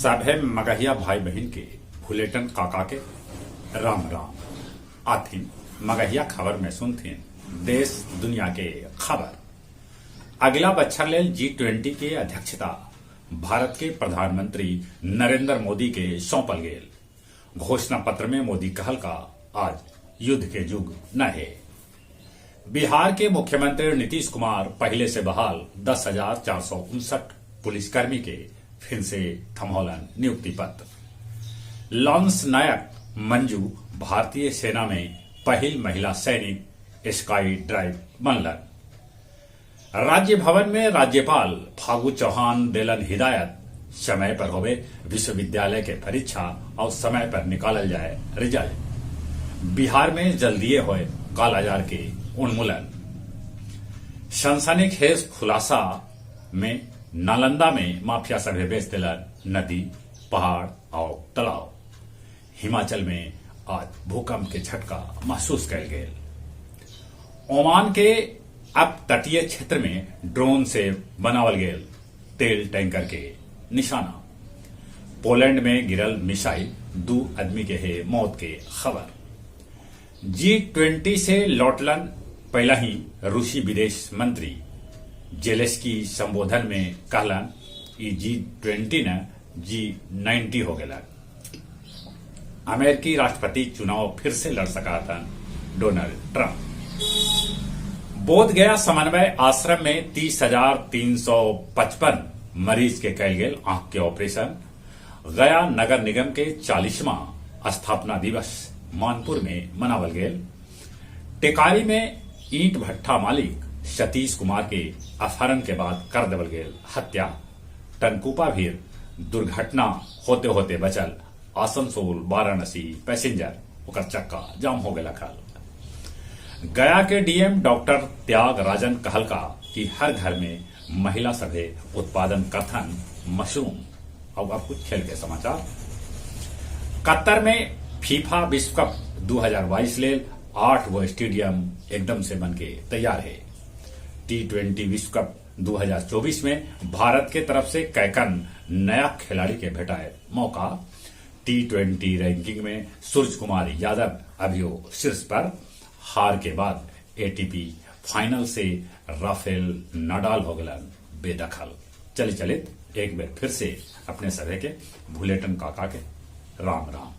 सभे मगहिया भाई बहिन के भुलेटन काका के राम राम। आथिन मगहिया खबर में सुनथिन देश दुनिया के खबर। अगला बच्छर लेल G20 के अध्यक्षता भारत के प्रधानमंत्री नरेंद्र मोदी के सौंपल गेल। घोषणा पत्र में मोदी कहल का आज युद्ध के युग न हे। बिहार के मुख्यमंत्री नीतीश कुमार पहले से बहाल 10,459 पुलिसकर्मी के फिर से थमौलन नियुक्ति पत्र। लांस नायक मंजू भारतीय सेना में पहिल महिला सैनिक स्काई ड्राइव बनलन। राज्य भवन में राज्यपाल फागू चौहान देलन हिदायत, समय पर होवे विश्वविद्यालय के परीक्षा और समय पर निकालल जाए रिजल्ट। बिहार में जल्दिए होए कालाजार के उन्मूलन। सनसनीखेज खुलासा में नालंदा में माफिया सभे बेच देलन नदी, पहाड़ और तालाब। हिमाचल में आज भूकंप के झटका महसूस कयल गेल। ओमान के अब तटीय क्षेत्र में ड्रोन से बनावल गेल तेल टैंकर के निशाना। पोलैंड में गिरल मिसाइल, 2 आदमी के है मौत के खबर। G20 से लौटलन पहला ही रूसी विदेश मंत्री जेलेंस्की संबोधन में कहलन ई G20 न G90 हो गेलन। अमेरिकी राष्ट्रपति चुनाव फिर से लड़ सका था डोनाल्ड ट्रंप। बोध गया समन्वय आश्रम में 30,355 मरीज के कैल गेल आंख के ऑपरेशन। गया नगर निगम के 40वां स्थापना दिवस मानपुर में मनावल गेल। टेकारी में ईंट भट्ठा मालिक सतीश कुमार के अपहरण के बाद कर देवल गेल हत्या। टनकुपा भीर दुर्घटना होते होते बचल आसनसोल वाराणसी पैसेंजर, ओकर चक्का जाम हो गया खल। गया के डीएम डॉक्टर त्याग राजन कहलका कि हर घर में महिला सभे उत्पादन कथन मशरूम। और अब कुछ खेल के समाचार। कतर में फीफा विश्व कप 2022 लेल 8 गो स्टेडियम एकदम से बन के तैयार है। T20 विश्व कप 2024 में भारत के तरफ से कैकन नया खिलाड़ी के भेटाए मौका। T20 ranking में सूर्य कुमार यादव अभियो शीर्ष पर। हार के बाद एटीपी फाइनल से राफेल नडाल हो गलन बेदखल। चली चलित एक बार फिर से अपने सभे के भुलेटन काका के राम राम।